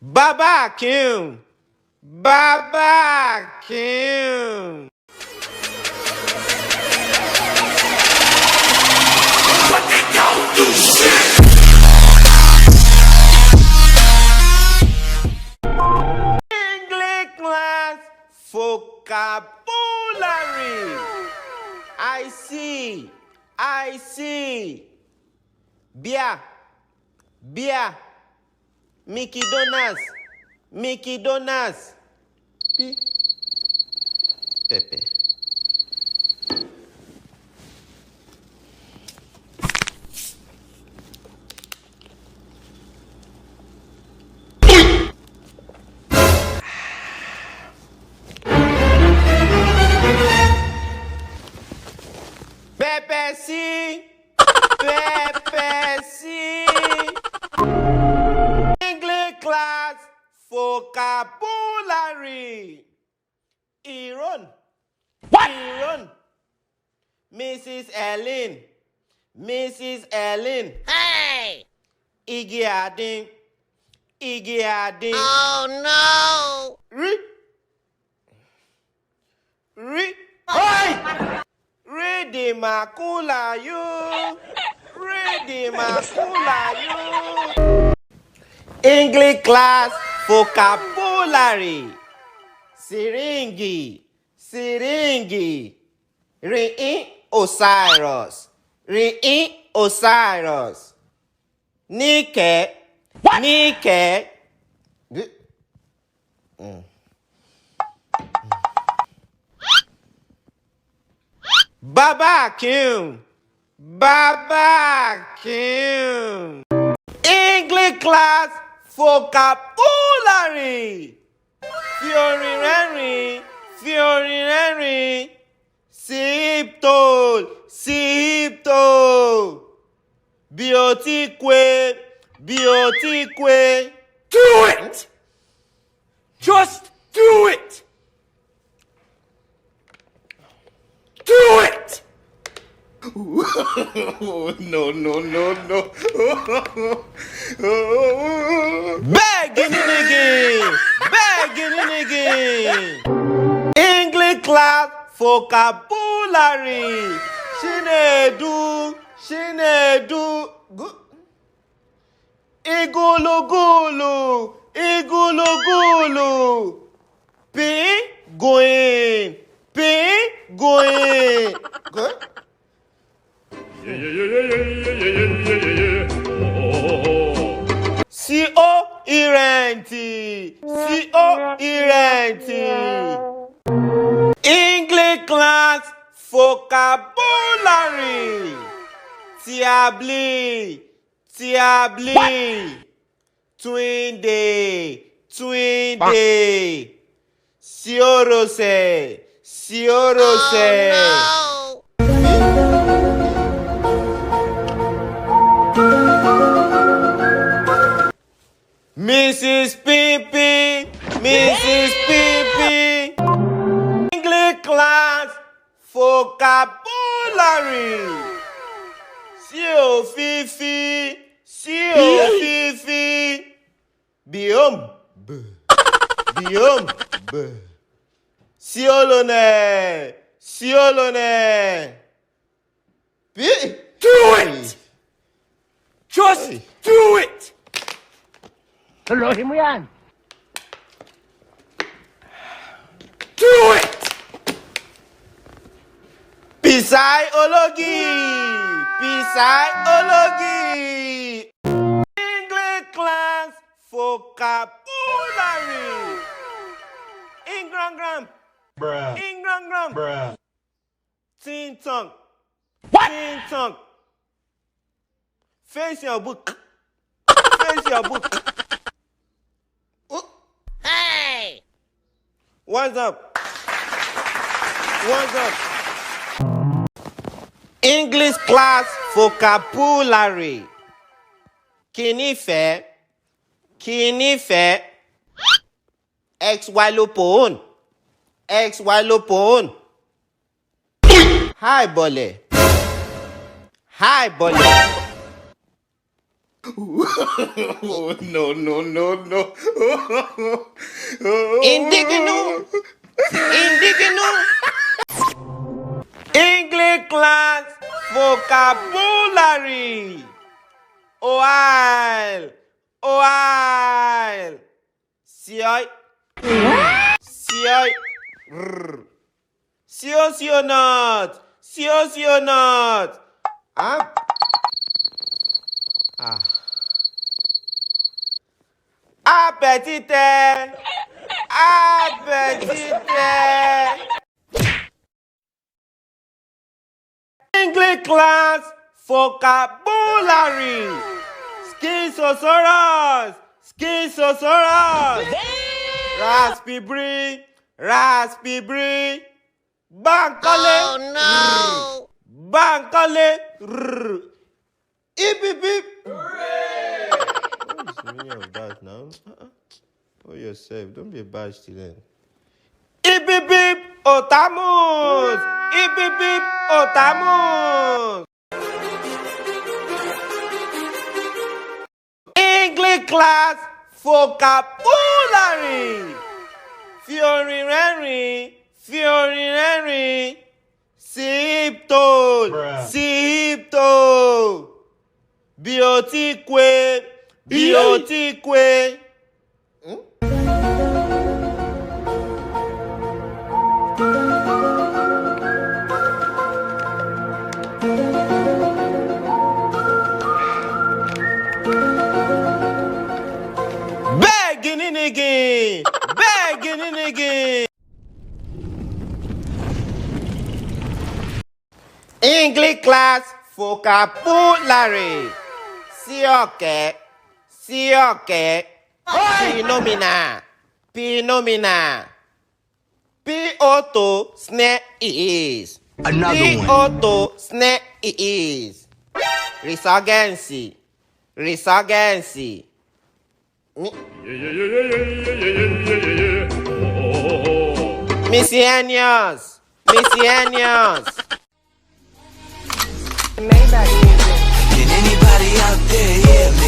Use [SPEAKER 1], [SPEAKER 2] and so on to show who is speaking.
[SPEAKER 1] Baba Akim. Baba Akim. English class vocabulary. I see. I see. Bia. Bia. Mickey Donuts. Mickey Donuts. P. Pepe. Pepe C. Pepe C. English class vocabulary. Iron. What? Iron. Mrs. Ellen. Mrs. Ellen.
[SPEAKER 2] Hey!
[SPEAKER 1] Igi Adin. Igi Adin.
[SPEAKER 2] Oh no!
[SPEAKER 1] Ri. Ri. Hey! Read the makula you. Read the makula you. English class vocabulary. Siringi. Siringi. Rin Osiris. Rin Osiris. Nike. What? Nike. Baba Akim. Baba Akim. English class vocabulary. Fi orin rẹ́rìn, fi orin rẹ́rìn. Siptol, siptol. Bí o ti kwe, bí o ti kwe.
[SPEAKER 3] Do it! Just do it! Do it!
[SPEAKER 4] No, no, no, no.
[SPEAKER 1] Bẹ́ẹ̀ gínígì, bẹ́ẹ̀ gínígì. English class vocabulary. Chinedu, Chinedu. Igulugulu, igulugulu. Pinguim, pinguim.
[SPEAKER 4] Yeah, yeah, yeah, yeah, yeah, yeah, yeah, yeah, yeah. Oh, oh, oh.
[SPEAKER 1] C-O ìrẹ̀ǹtì, C-O ìrẹ̀ǹtì. English class vocabulary. Tiabli, tiabli. Twinde, twinde. Siorose, siorose.
[SPEAKER 2] Oh no!
[SPEAKER 1] Mrs. Pipi, Mrs. Pipi. English class vocabulary. Sí òfìfì, sí òfìfì. Biom, b. Biom, b. Sí olónè, sí olónè. Bí.
[SPEAKER 3] Do it! Just do it!
[SPEAKER 5] Tuloy mo yan.
[SPEAKER 3] Do it!
[SPEAKER 1] Pisai Ologi! Pisai Ologi! English class vocabulary. Ingram.
[SPEAKER 4] Bruh.
[SPEAKER 1] Ingram.
[SPEAKER 4] Bruh.
[SPEAKER 1] Ting tong. What? Ting tong. Face your book. Face your book. Oh,
[SPEAKER 2] Hey!
[SPEAKER 1] what's up? What's up? English class vocabulary. Kìnífẹ̀ẹ́, kìnífẹ̀ẹ́. Xylophone, xylophone. Hi bọ̀lẹ̀, hi bọ̀lẹ̀. Oh, no, no, no, no.
[SPEAKER 2] Indigeno! Indigeno!
[SPEAKER 1] English class vocabulary. Oil, oil. C-I, C-I, R. Siosionot, siosionot. Ah. Ah. Appetite, appetite. English class vocabulary. Schizosaurus, Schizosaurus. Raspberry, raspberry. Bankole,
[SPEAKER 2] Oh no!
[SPEAKER 1] Bankole. Rrr. Hip hip hip. What is the meaning of that now? Uh-uh. Oh yourself, don't be a bad student. Hip hip hip, otamus. Hip hip hip, otamus. English class vocabulary. Fi orin rẹ́rìn, fi orin rẹ́rìn. Sipto, sipto. Bí o ti kwe, bí o ti kwe. Bẹ́ẹ̀ gini nigi, bẹ́ẹ̀ gini nigi. English class vocabulary. Sí ọ̀kẹ́, sí ọ̀kẹ́. Phenomena, phenomena. P-O-T snare is.
[SPEAKER 3] Another one.
[SPEAKER 1] P-O-T snare is. Resurgency, resurgency.
[SPEAKER 4] Yeah, yeah, yeah, yeah, yeah, yeah, yeah, yeah, yeah. Oh, oh, oh.
[SPEAKER 1] Miscellaneous, miscellaneous.
[SPEAKER 6] Can anybody out there hear me?